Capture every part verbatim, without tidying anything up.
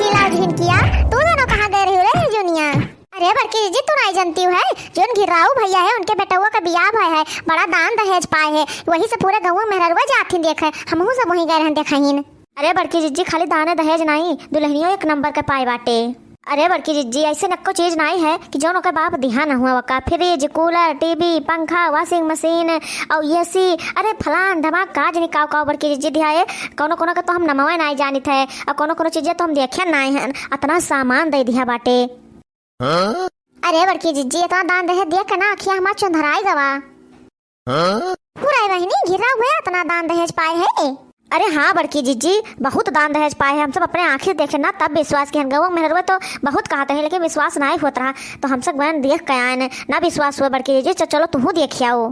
लाओ झिनकिया, तू दोनों कहाँ गए रही रे जुनिया? अरे बड़की जीजी, तू नाई जनतिउ है, जौन घिर्राऊ भइया है, उनके बेटउआ का बियाह भय है, बड़ा दान दहेज पाए है, वही से पूरे गउँवा मेहररुआ जात ही देखे, हमहू सब वहीं गए रहन देखहिन। अरे बड़की जीजी, खाली दाने दहेज नाई, दुलहनियो एक नंबर के पाए बाटे। अरे बड़की जीजी, ऐसे नक्को चीज नाई है कि जौन ओकर बाप दिहा न हुआ ओका। फ्रिज, कूलर, टीवी, पंखा, वॉशिंग मशीन और एसी, अरे फलान धमाक का जनी काव काव बड़की जीजी दिहा है। कौनो कौनो के तो हम नमवे नाई जानित है और कौनो कौनो चीजें तो हम देखे नाई हन, अतना सामान दे दिहा बाटे। अरे बड़की जीजी, इतना दान दहेज देख के ना अखिया हमार चुंधराई गवा। पूरा बहिनी घिरा हुआ है, इतना दान दहेज पाए है। अरे हाँ बड़की जीजी, बहुत दान दहेज पाए है। हम सब अपने आँखी देखे ना, तब विश्वास किहन। गउँवा मेहररुआ तो बहुत कहत है, लेकिन विश्वास नाई होत रहा, तो हम सब गयन देख के आयन, ना विश्वास हुआ बड़की जीजी। च-, चलो तुहू देख आओ।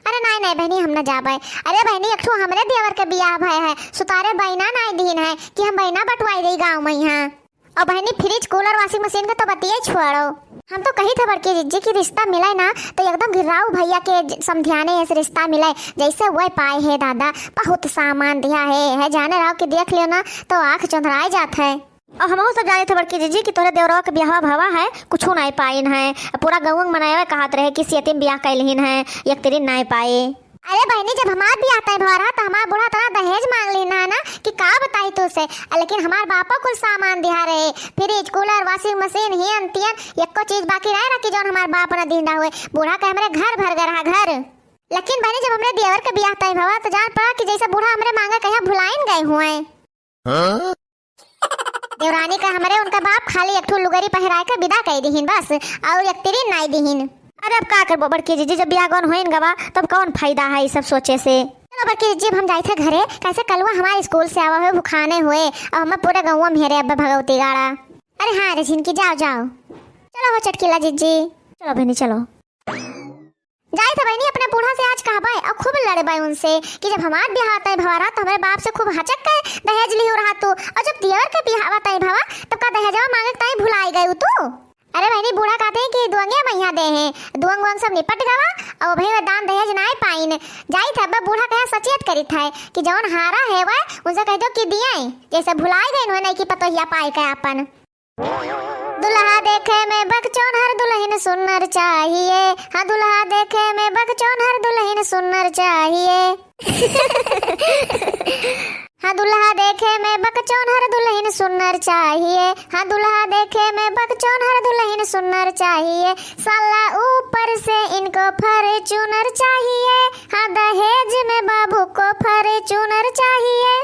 अरे नाई नाई बहिनी, हम ना जाबे। अरे बहिनी, एक ठो हमरे देवर के बियाह भय है, सुतारे बहिना नाई दीन है कि हम बहिना बटवाई दई गाँव में यहाँ। और बहिनी, फ्रिज, कूलर, वॉशिंग मशीन का तो बतिये छोड़ो। हम तो कही थे बड़की जीजी कि रिश्ता मिले ना तो एकदम घिर्राऊ भइया के ज-, समधियाने ऐसे रिश्ता मिले, जैसे वह पाए है दादा, बहुत सामान दिहा है, है जाने रहो कि देख लियो ना तो आँख चुंधराए जात है। और हमहू सब जाने थे बड़की जीजी कि तोहरे देवरवा के बियाहवा भवा है, कुछू नाई पाइन है, पूरा गउँवा मनावे कहत रहे कि सेतिन बियाह कैलहिन है, एक तेरी नाई पाए। अरे बहिनी, जब हमार बियाह तय भवा रहा, त हमार बूढ़ा तना दहेज माँग लीन है ना कि का बताई तू से। अ, लेकिन हमार बापो कुल सामान दिहा रहे, फ्रिज, कूलर, वॉशिंग मशीन, हियन तियन, एको चीज बाकी नाई रहा कि जौन हमार बाप न दीन रहा हुए। बूढ़ा के हमरे घर भर गए रहा, घर। लेकिन बहिनी, जब हमरे देवर के बियाह तय भवा, त जान पड़ा कि जैसे बूढ़ा हमरे माँगे कहिया भुलाइन गए हुए। देवरानी का हमरे उनका बाप खाली एक ठो लुगरी पहिराए के विदा कई दिहिन बस, और एक तिरिन नाई दिहिन। अरे अब का करबो बड़की जीजी, जब बियाह गौन होइन गवा तब कौन फायदा है ई सब सोचे से। चलो बड़की जीजी, अब हम जाइत है घरे, कैसे कलुआ हमारे स्कूल से आवा हुए भुखाने हुए, और हमें पूरा गउँवा में हेरे अब भगवती गाड़ा। अरे हाँ रे झिनकी, जाओ जाओ। चलो हो चटकीला जीजी। चलो बहिनी चलो। जाइत है बहिनी, अपने बूढ़ा से आज कहबे और खूब लड़बे उनसे कि जब हमार बियाह तय भवा रहा तो हमरे बाप से खूब हचक के दहेज लिहु रहा तू, और जब देवर के बियाह तय भवा तब का दहेजवा माँगे के ताई भुलाई गयू तू? अरे बहिनी, बूढ़ा कहते हैं कि दुअंगे मइहाँ दे हैं, दुअंग उअंग सब निपट गवा, और भाई वह दान दहेज नाई पाइन। जाइत है अब बूढ़ा कहे सचेत करित है कि जौन हारा है वह उनसे कह दो कि दिए, जैसे भुलाई गइन हुए नहीं कि पतोहिया पाए के आपन। दुल्हा देखे में बकचोनहर दुल्हन सुन्नर चाहिए, हाँ दुल्हा देखे में बकचोनहर दुल्हन सुन्नर चाहिए। हाँ दुल्हा देखे में बकचोनहर दुल्हन सुन्नर चाहिए, हाँ दुल्हा देखे में बकचोनहर दुल्हन सुन्नर चाहिए। साला ऊपर से इनको फॉर्च्यूनर चाहिए, हाँ दहेज में बाबू को फॉर्च्यूनर चाहिए।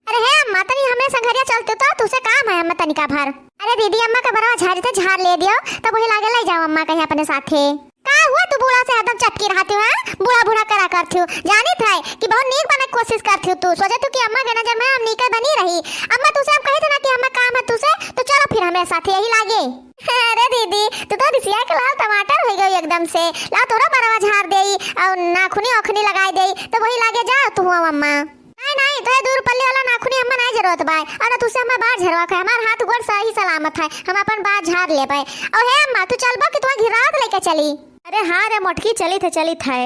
अरे हे अम्मा, तनी हमरे संघरिया चलतिउ तो, तुसे काम है अम्मा तनिका भर। अरे दीदी, अम्मा का बरवा झारी थे, झार ले दियो, तब वही लागे ले जाओ अम्मा कहीं अपने साथे। का हुआ तू बूढ़ा से हरदम चटकी रहतिउ, हाँ? बूढ़ा बूढ़ा करा करतिउ। जानित है कि बहुत नीक बने के कोशिश करतिउ तू। सोचे तू कि अम्मा के नजर में हम नीक बनी रही। अम्मा तुसे हम कही थे ना कि हमें काम है तुसे, तो चलो फिर हमरे साथे यही लागे। अरे दीदी, तू तो रिसिया के लाल टमाटर हो गई एकदम से। ला तोरा बरवा झार देई और नाखुनी ओखनी लगाई देई, तो वही लागे जाओ तू हुआ अम्मा। नाहीं, नाहीं, तोहे दूर पल्ले वाला नाखुनी अम्मा नाहीं जरूरत बाय। और ना तुसे अम्मा बार झरवा खाए, हमार हाथ गोड़ सही सलामत है, हम अपन बार झार लेबे। और हे अम्मा, तू चलबो कि तोहे घिरावत लेके चली? अरे हाँ रे मोटकी, चलित है, चलित है।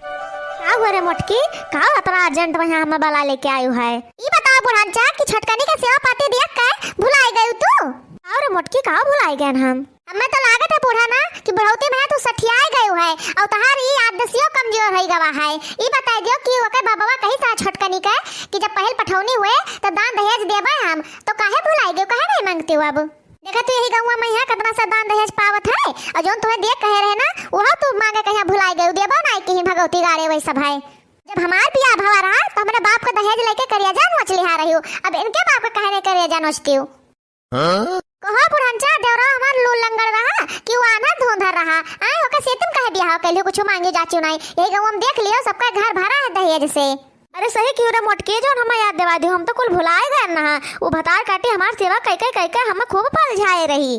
का हुआ रे मोटकी, का अतना urgent में यहाँ हमें बला लेके आयु है? ई बताओ बुढ़ानचा कि छोटकनी के सेवा पाती दिया के भुलाई गयु तू? का रे मोटकी, का भुलाई गयन हम? हमें तो लागत है बूढ़ा ना कि बुढ़ौती में तू सठियाए गयू है और तहार ई आदसियो कमजोर होई गवा है। ई बताई दियो कि ओकर बबवा कही सा छोटकनी के कि जब पहिल पठौनी हुए तो दान दहेज देबे हम, तो काहे भुलाई गयू, काहे नहीं मांगती हो अब? देखा तू यही गौवा में यहाँ कितना सा दान दहेज पावत है और जौन तुम्हें देख कहे रहे ना, वह तू मांगे कहीं भुलाई गयू, देबो नहीं कहीं भगवती गाड़े वही सब है। जब हमार बियाह भवा रहा तो हमरे बाप का दहेज लेके करिया जान नोच लिहा रही हो, अब इनके बाप का काहे नहीं करिया जान नोचती हो? हाँ? कहो बुढ़नचा, देवरा हमार लूल लंगड़ रहा कि वो आन्हर धुंधर रहा? आए ओकर से तुम कहे बियाह कैलियो, कुछ मांगे जाचू नाई। यही गाँव हम देख लियो, सबका घर भरा है दहेज से। अरे सही क्यों रे मोटकी, जौन हमें याद दिवा दियो, हम तो कुल भुलाए गए ना। वो भतार काटी हमार सेवा कई कई कई कई हमें खूब पलझाए रही।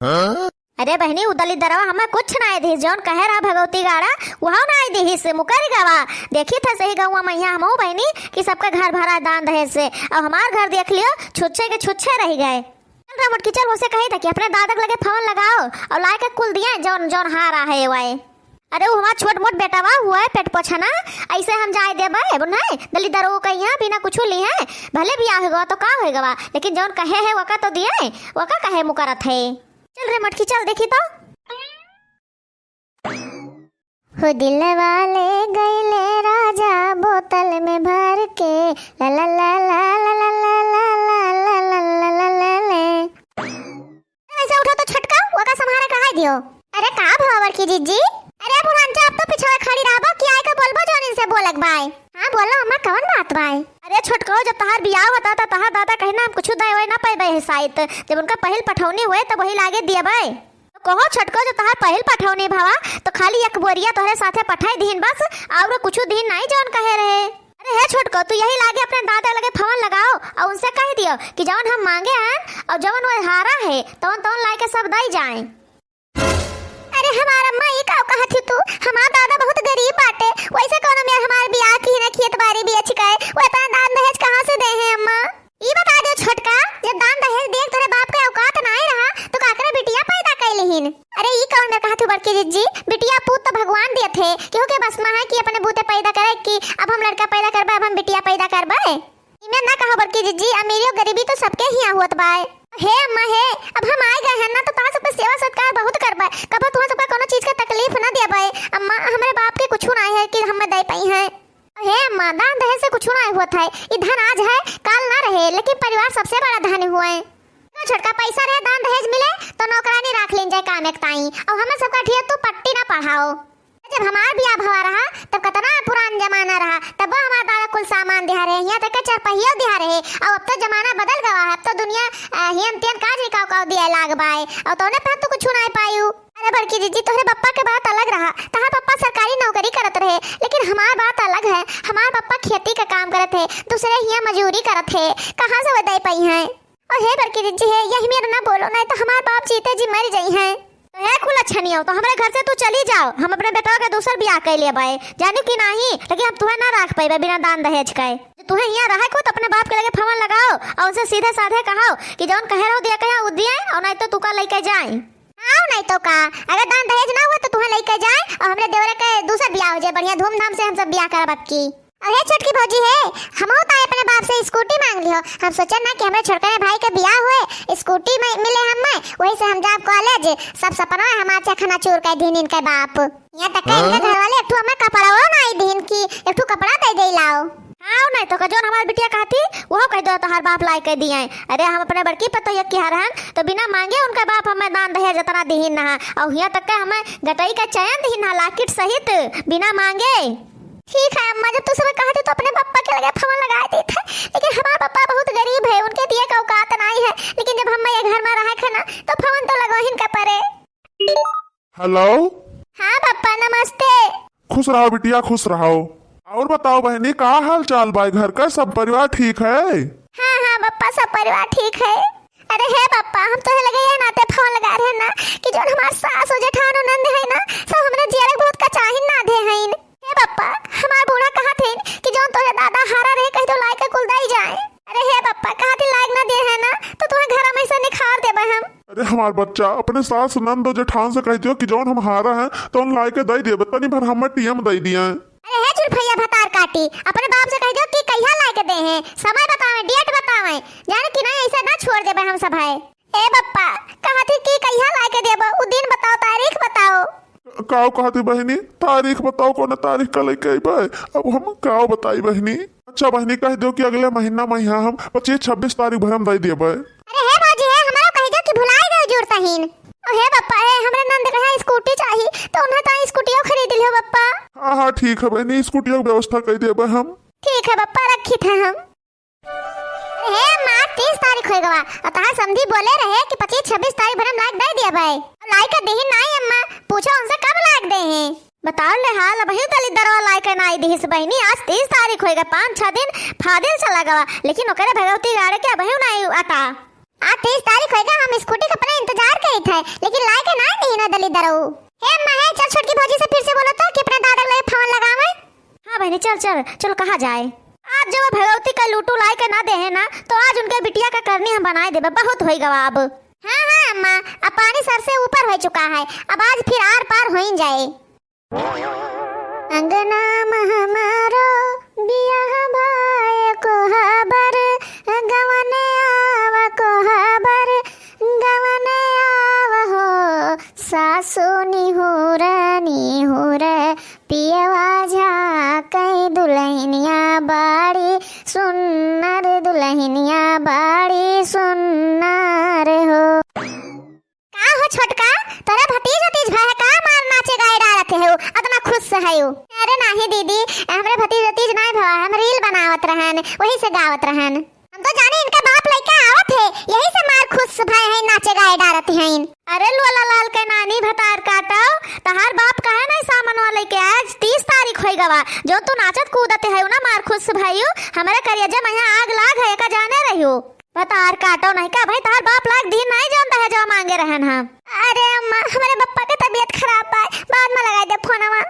हाँ? अरे बहनी, उ दलिद्दरवा हमें कुछ नाय दिहिस, जौन कहे रहा भगवती गाड़ा, वहौ नाय दिहिस, मुकर गवा। देखी थे सही गौवा मैया हमहू बहनी कि सबके घर भरा दान दहेज से, और हमार घर देख लियो, छुच्छे के छुच्छे रह गए। चल रे मोटकी, चल, उसे कही था कि अपने दादा के लगे फोन लगाओ और लाए के कुल दिए, जौन जौन हारा है वाए। अरे, उ हमार छोट मोट बेटवा हुआ है, पेट पोछना, ऐसे हम जाए देबे? अब नहीं, दलिद्दर वो कहिया बिना कुछ लिए हैं, भले बियाह हो गवा तो का हो गवा, लेकिन जौन कहे है वका तो दिए, वका कहे मुकरत है। चल रे मटकी, चल देखी तो। हो दिलवा ले गईले राजा बोतल में भर के, ला ला ला। ऐसे उठो तो छोटका, ओका संभारे कहा दियो। अरे का भवा बड़की जिज्जी? अरे पुरान चा, अब तो पिछवा खड़ी रहबो कि आए का बोलबो जौन इनसे बोलक बाय। हाँ बोलो अम्मा, कौन बात बाय? अरे छोटको, जब तहार बियाह होता त तहार दादा कहीं ना हम कुछ दाय वाय ना पाइबे है शायद, जब उनका पहिल पठौनी हुए तब वही लागे दिए बाय। तो कहो छोटको, जब तहार पहिल पठौनी भवा तो खाली एक बोरिया तोहरे साथे पठाई दीन बस, और कुछ दीन नहीं जौन कहे रहे। अरे हे छोटको, तू यही लागे अपने दादा लगे फोन लगाओ और उनसे कह दियो कि जौन हम मांगे हैं और जौन वो हारा है तौन तौन लाए के सब दई जाए। अरे हमार अम्मा, ई का कहत ही तू? हमार दादा बहुत गरीब बाटे, वैसे कौनो मेर हमार बियाह की ना खेत बाड़ी बेच के, वो इतना दान दहेज कहाँ से दे हैं अम्मा? ई बता दे छोटका, जब दान दहेज देख तोरे बाप के औकात नाई रहा, तो काकरे बिटिया पैदा कैलिहिन? अरे ई कौन मेर कहत हूँ बड़की जिज्जी, बिटिया पूत तो भगवान दिए थे, केहू के बस में है कि अपने बूते पैदा करे कि अब हम लड़का पैदा करबे, अब हम बिटिया पैदा करबे। इमे ना कहो बड़की जिज्जी, अमीरी और गरीबी तो सबके हियाँ होत बाय। हे अम्मा हे, अब हम आए गए हैं ना, तो तोहरा सबके सेवा सत्कार बहुत करबे, कबो तोहरा सबके कोनो चीज के तकलीफ ना देबे। अम्मा, हमरे बाप के कुछ ना है कि हम दे पाई हैं। हे अम्मा, दान दहेज से कुछ ना होत है, ई धन आज है, काल ना रहे, लेकिन परिवार सबसे बड़ा धन हुए। तो छोटका, पैसा रहे, दान दहेज मिले, तो नौकरानी राख लीन जाए काम एक ताई, और हमें सबका ढेर तू पट्टी ना पढ़ाओ। जब हमार बियाह भवा रहा, तब कतना पुरान जमाना रहा, तब हमार दादा कुल सामान दिहा रहे, यहाँ तक के चरपहियो दिहा रहे। और अब तो जमाना बदल गवा है, अब तो दुनिया, अ, हियन तियन का जी काव काव दिया लाग बाय, और तौने पे तो कुछ ना पायू। अरे बड़की जिज्जी, तोहरे बप्पा के बात अलग रहा, तहार बप्पा सरकारी नौकरी करत रहे, लेकिन हमार बात अलग है। हमार बप्पा खेती का काम करत है, दूसरे हियाँ मजूरी करत है, कहाँ से वो दे पाई हैं? और हे बड़की जिज्जी हे, यही मेर ना बोलो, नहीं तो हमार बाप जीते जी मर जाई हैं। तो हे कुल अच्छा नहीं हो, तो हमरे घर से तू चली जाओ, हम अपने बेटवा के दूसर बियाह कर लेबे, जानी कि नहीं, लेकिन हम तुहे ना रख पाइबे बिना दान दहेज के। तुहे हियाँ रहे को तो अपने बाप के लगे फोन लगाओ और उनसे सीधे साधे कहो कि जौन कहे रहो दिया कहे उ दिए, और नहीं तो तू का लेके जाए। हाँ, नहीं तो का, अगर दान दहेज ना हुआ तो तुहे लेके जाए और हमरे देवरे के दूसर बियाह हो जाए, बढ़िया धूमधाम से हम सब बियाह करब अब की। अरे छोटकी भौजी हे, हमहू तो अपने बाप से स्कूटी मांग लियो। हम सोचे ना कि हमरे छोटकने भाई के बियाह हुए, स्कूटी में मिले हमें, वही से हम जाब कॉलेज। सब सपना हमार चखना चूर कर दीन इनके बाप। यहाँ तक के इनके घर वाले एक ठो हमें कपड़ा वो ना आई दीन की एक ठो कपड़ा दे दे लाओ। हाँ, नहीं तो का, जौन हमार बिटिया कहती, वो कह दो तोहार बाप लाई के दिए। अरे हम अपने बड़की पतोहिया के हर हन, तो बिना मांगे उनका बाप हमें दान दहेज जितना दीन ना, और यहाँ तक के हमें गटई का चैन दीन ना, लाकिट सहित, बिना मांगे। ठीक है अम्मा, जब तू सब कहत हो तो अपने पप्पा के लगे फोन लगा देत है, लेकिन हमार पप्पा बहुत गरीब है, उनके दिए का औकात नहीं है, लेकिन जब हम ये घर में रहे थे ना तो फोन तो लगो ही का परे। हेलो। हाँ पप्पा नमस्ते। खुश रहो बिटिया, खुश रहो। और बताओ बहनी, का हाल चाल बा? घर का सब परिवार ठीक है? हाँ हाँ पप्पा, सब परिवार ठीक है। अरे हे पप्पा, हम तोहे लगे ये नाते फोन लगा रहे ना कि जौन हमार सास और जेठान और नंद है ना, सब हमरे जियरे बहुत कचाहिन ना दे हईन। हे पप्पा, हमार बूढ़ा कहत हईन कि जौन तोरे दादा हारा रहे कह दो लाई के कुल दई जाए। अरे हे पप्पा, कहत ही लायक ना दे है ना, तो तुम्हें घर में से निखार देबे हम। अरे हमार बच्चा, अपने सास नंद और जेठान से कह दियो कि जौन हम हारा हैं तो उन लाई के दई देबे, तनी भर हमें टीएम दई दिए। अरे हे चुरफैया भतार काटी, अपने बाप से कह दो कि कहिया लाए के दे हैं, समय बतावे, डेट बतावे, जाने कि नहीं ऐसे ना छोड़ देबे हम सब है। ए बप्पा, कहत ही कि कहिया लाए के देबो, उ दिन बताओ, तारीख बताओ। काव कहत ही बहिनी, तारीख बताओ, कौन तारीख का लेके अइबे? अब हम काव बताई बहिनी। अच्छा बहिनी, कह दो कि अगले महीना में यहाँ हम पच्चीस छब्बीस तारीख भर हम दे देबे। अरे हे भौजी हे, हमरा कह दो कि भुलाई गए जुड़ता हीन। ओ हे बप्पा हे, हमरे नंद के यहाँ स्कूटी चाही, तो उन्हें तो स्कूटियो खरीद लियो बप्पा। हाँ, हाँ, ठीक है बहनी, स्कूटियो के व्यवस्था कर देबे हम। ठीक है बप्पा, रखी थे हम। अरे हे अम्मा, आज तीस तारीख हो गवा, और तहार समधी बोले रहे कि पच्चीस छब्बीस तारीख भर हम लाइक दे दिया भाई। और लाइक का देही नाई अम्मा, पूछो उनसे कब लाइक दे हैं। बताओ ले हाल, अबही दलित दरवा लाइक नाई दिहिस बहिनी, आज तीस तारीख हो गए, पाँच छह दिन फादिल चला गवा, लेकिन ओकरे भगवती गाड़े के अबही नाई अटा। आज तीस तारीख होएगा, हम स्कूटी का अपना इंतजार करी थे, लेकिन लाए के ना नहीं ना दली दरऊ। हे अम्मा, हे चल छोटकी भौजी से फिर से बोलो तो कि अपने दादा लगे फोन लगावे। हाँ बहनी, चल चल चल, कहा जाए। आज जब भगवती का लूटू लाए के ना दे है ना, तो आज उनके बिटिया का करनी हम बनाए देबे, बहुत होई गवा अब। हाँ हाँ अम्मा, अब पानी सर से ऊपर हो चुका है, अब आज फिर आर पार हो ही जाए। अंगना में हमारो बियाह भय कोहबर, गवने आव कोहबर, गवने आव हो। सासु निहुर निहुर पियवा झाँकै, दुलहिनिया बाड़ी सुन्नर, दुलहिनिया बाड़ी सुन्नर हो। का हो छोटका, तोरे भतीज उतीज भय है का, मार नाचे गाए डारत है हो, अतना खुश है हो? अरे नाही दीदी, हमरे भतीज उतीज नाही भवा, हम reel बनावत रहन, वही से गावत रहन। हम तो जाने इनका बाप लइके आवत है, यही से मार खुश भय है, नाचे गाए डारत हैं। अरे लोला लाल के नानी भतार काटो, तहार बाप काहे नाही सामनवा लइके आए? आज तीस तारीख होई गवा, जो तू नाचत कूदत है ना, मार खुश भयू, हमरे करेजा में यहाँ आग लाग है, का जाने रहियो। भतार काटो नहीं का भाई, तहार बाप लाग दिन नहीं जौन दहेजवा मांगे रहन हम। अरे अम्मा, हमरे बप्पा के तबीयत खराब बा, बाद में लगाई दे फोनवा।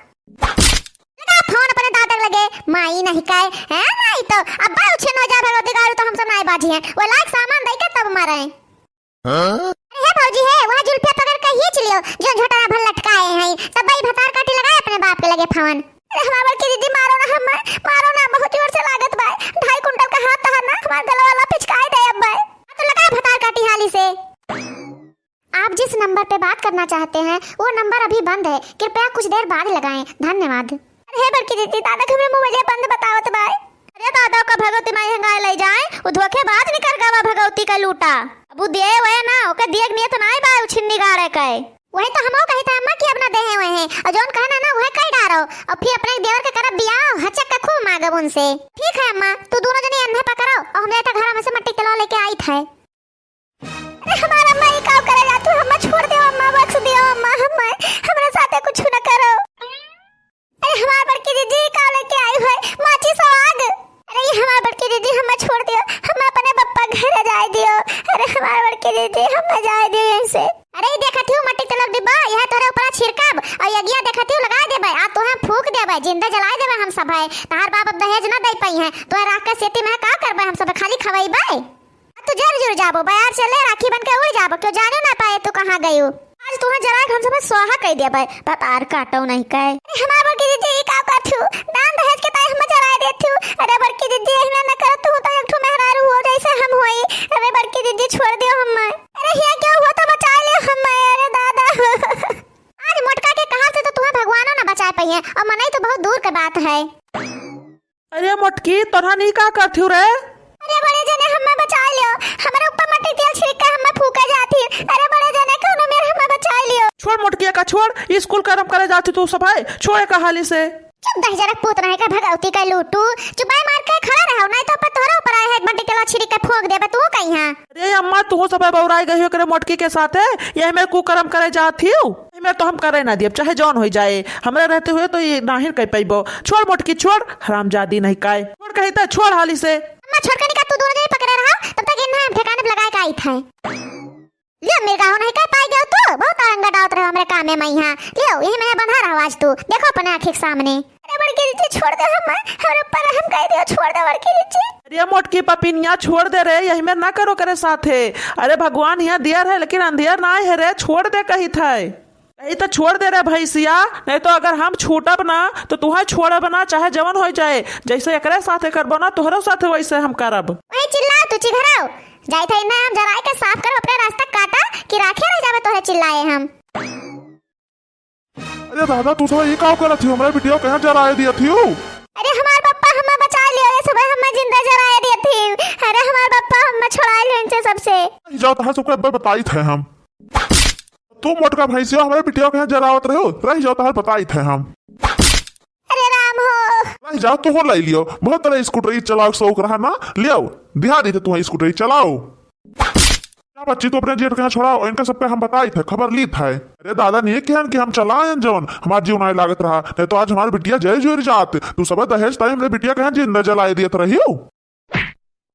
लगा फोन अपने दादा के लगे, माई नहीं काए, हैं? नहीं तो अब्बा उछिन हो जा भगवती गारू तो हम सब नहीं बाजी हैं, वो लायक सामान दई के तब मरे। हाँ? अरे हे भौजी हे, वह जुल्फिया पकड़ के खींच लियो, जो झोटाना भर लटकाए हैं, तब भाई भतार काटी लगाए अपने बाप के लगे फोन। अरे हमार बड़की दीदी, मारो ना हमें, मारो ना, बहुत जोर से लागत बा। ढाई कुंटल का हाथ तहार ना, हमार गला वाला पिचकाई दे अब बे। तो लगा भतार काटी हाली से। आप जिस नंबर पे बात करना चाहते हैं, वो नंबर अभी बंद है, कृपया कुछ देर बाद लगाएं। धन्यवाद। अरे हे बड़की दीदी, दादा के हमरे मोबाइल बंद बतावत बा। अरे दादा का भगवती माई हंगाए ले जाए, वो धोखेबाज निकर गवा भगवती का लूटा। अब वो दिए हुए ना, ओके दिए के नियत ना बा, उछिन्नी गाड़े के। वही तो हमहू कही था अम्मा कि अब ना देहे हुए हैं, और जौन कहना ना वह कह डारो, और फिर अपने देवर के करब बियाह, हचक के खूब मांगब उनसे। ठीक है अम्मा, तू दोनों जने अन्हे पकड़ो, और हम जाए था घर में से मट्टी के तेलवा लेके आई थे। अरे हमार अम्मा, ये का करे जात हो? अम्मा छोड़ दियो, अम्मा बख्श दियो, अम्मा हमें, हमरा साथे कुछ न करो। अरे हमार बड़की दीदी, का लेके आई है? माचिस और आग। अरे ये हमार बड़की दीदी, हमें छोड़ दियो, हम अपने बप्पा घर जाए दियो। अरे हमार बड़की दीदी, हमें जाए दियो यहीं से। अरे ये देखत हो मट्टी तेल डिब्बा, यह तोरे ऊपर छिड़कब और यगिया देखत हो लगा देबे, आ तोहे फूक देबे, जिंदा जलाए देबे हम सब है। तहार बाप अब दहेज ना दे पाई हैं, तोहे राख के सेती में का करबे हम सब, खाली खवाइबे? तू जर जुर जाबो, बयार चले राखी बन के उड़ जाबो, क्यों जाने ना पाए तू कहाँ गयो। आज तुहे जरा के हम सब स्वाहा कह दिया भाई, भतार काटो नहीं कहे। अरे हमार बड़की दीदी, ई का करत हूँ? दान दहेज के ताई हम जराए देत हूँ। अरे बड़की दीदी, ऐसा ना करो, तू तो एक ठो मेहरारू हो जैसे हम होई। अरे बड़की दीदी, छोड़ दियो हम। अरे हिया क्यों हो तो बचा लियो हम। अरे दादा। आज मोटका के कहर से तो तुहे भगवानो ना बचाए पाइए, और मनई तो बहुत दूर के बात है। अरे मोटकी, तोरहन ई का करत हू रे? अरे बड़े जने, हम्मे बचाए लियो, हमरे ऊपर मट्टी तेल छिड़क के हम्मे फूके जात ही। अरे बड़े जने, कौनो मेर हम्मे बचाए लियो। छोड़ मोटकी का, छोड़, ई स्कूल करम करे जात ही तू सब है, छोड़ एका हाली से। चुप दहिजरक पूत रहे का भगवती का लूटू, चुपाई मार के खड़ा रहो, नहीं तो ऊपर तोहरे ऊपर आए है, मट्टी तेल छिड़क के फूक देबे तू कहीं। अरे अम्मा, तू सब बौराई गई हो करे मोटकी के साथे, यही मेर कुकरम करे जात ही। एमे तो हम करे ना दियब, चाहे जौन होई जाए। हमरा रहते हुए तो ये नाहिर कह पइबो। छोड़ मोटकी, छोड़, हरामजादी नहीं काय। छोड़ कही त, छोड़ हाली से। अम्मा, छोड़ कनी का, तू दोनों जने पकड़े रहो, तब तक इन्हें हम ठिकाने पे लगाए के आई थे। लियो, मिर्गा हो नहीं कह पाई गयो तू, बहुत औरंगा डालत रहो हमरे कामे में यहाँ। लियो, यही में बंधा रहो आज तू, देखो अपने आँखी के सामने। अरे बड़की दीदी, छोड़ दे हम, हमरे ऊपर रहम कर दियो, छोड़ दे बड़की दीदी। अरे मोटकी पपिनिया, छोड़ दे रे, यही में ना करो करे साथे। अरे भगवान यहाँ दियर है, लेकिन अंधियर ना है रे, छोड़ दे कही थे। नहीं तो छोड़ दे रे भैंसिया, नहीं तो अगर हम छूटब ना तो तुहे छोड़ब ना, चाहे जवन हो जाए। जैसे एकरे साथे करबो ना, तोहरो साथे वैसे हम करब। वही चिल्लाओ तू चिघराओ, जाई था इन्हें हम जराए के साफ करब, अपने रास्ता काटा कि राखे रह जाबे तोहरे चिल्लाए हम। अरे दादा, तू सब ये का करत हो? हमरा बिटिया कहाँ जराए दिया थी? अरे हमार पप्पा हमें बचा लियो, ये सुबह हमें जिंदा जराए दिया थी। अरे हमार पप्पा हमें छुड़ा लियो इनसे सबसे। जाओ, तहार सबके अब्बे बताई थे हम। तू मोटका भैंसिया, हमरे बिटिया के यहाँ जरावत रहो, रह जाओ, तहार बताई थे हम। अरे राम हो। रह जाओ, तू हो लाई लियो, बहुत तरह स्कूटरी चलाओ के शौक रहा ना, लियो, दिहा दी थे तुम्हें स्कूटरी चलाओ। क्या बच्ची, तू अपने जेठ के यहाँ छोड़ाओ, इनका सबके हम बताई थे, खबर ली थे। अरे दादा, नहीं कहन कि हम चलाएन जौन, हमार जीव नाई लागत रहा, नहीं तो आज हमार बिटिया जय जुर जात। तू सब दहेज ताई हमरे बिटिया के यहाँ जिंदा जलाए दियत रही हो।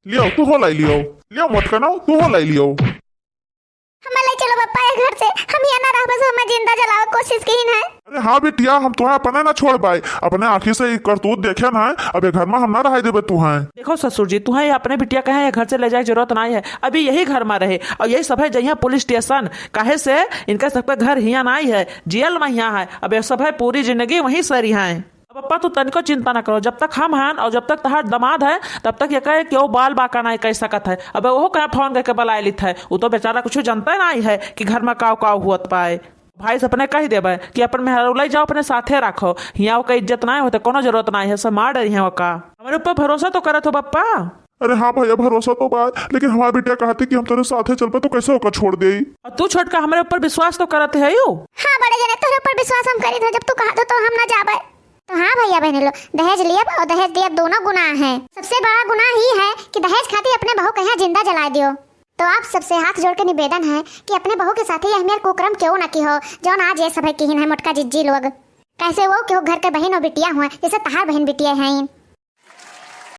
लियो, तू हो लाई लियो, लियो मोटका नाऊ, तू हो लाई लियो। हमें ले चलो बप्पा, ये घर से हम यहाँ ना रहबे, सब हमें जिंदा जलावे कोशिश किहिन है। अरे हाँ बिटिया, हम तुहें अपने ना छोड़ पाए, अपने आँखी से ई करतूत देखेन है, अब ये घर मा हम ना रहाई देबे तुहें। देखो ससुर जी, तुहें ये अपने बिटिया कहें ये घर से ले जाए जरूरत नाई है, अभी यही घर मा रहे और यही सभे जइहें पुलिस स्टेशन, काहे से इनका सबके घर हियाँ नाई है, जेल मा हियाँ है। अब ये सभे पूरी जिंदगी वहीं से रहिहैं। अब पप्पा तू तनिको चिंता ना करो, जब तक हम हैं और जब तक तहार दमाद है तब तक ये कहे केहू बाल बाका नाई कह सकत है। अब ओहो कहाँ फोन करके बुलाए लित है, वो तो बेचारा कुछ जानता नाई है कि घर मा काव काव हुअत पाए। भाई से अपने कह देबे कि अपन मेहरारू लइ जाओ, अपने साथे रखो, हियाँ ओका इज्जत नाई होते, कोनो जरूरत नाई है, सब मार डरिहैं ओका। हमरे ऊपर भरोसा तो करत हो बप्पा। अरे हाँ भैया, भरोसा तो बा, लेकिन हमार बिटिया कहती कि हम तोरे साथे चलबे तो कैसे ओका छोड़ देई? और तू छोटका हमरे ऊपर विश्वास तो करत है यू? हाँ बड़े जने, तोरे ऊपर विश्वास हम करित है, जब तू कहत हो तो हम ना जाबे। तो हाँ भैया बहने लोग, दहेज लियब और दहेज दियब दोनों गुनाह है। सबसे बड़ा गुनाह ही है कि दहेज खातिर अपने बहू के यहाँ जिंदा जलाए दियो। तो आप सबसे हाथ जोड़ के निवेदन है कि अपने बहू के साथे यह मेर कुकर्म केहू ना किहो, जौन आज ये सभे किहिन है मोटका जिज्जी लोग। कैसे वो केहू घर के बहिन और बिटिया हुए, जैसे तहार बहिन बिटिया हैं।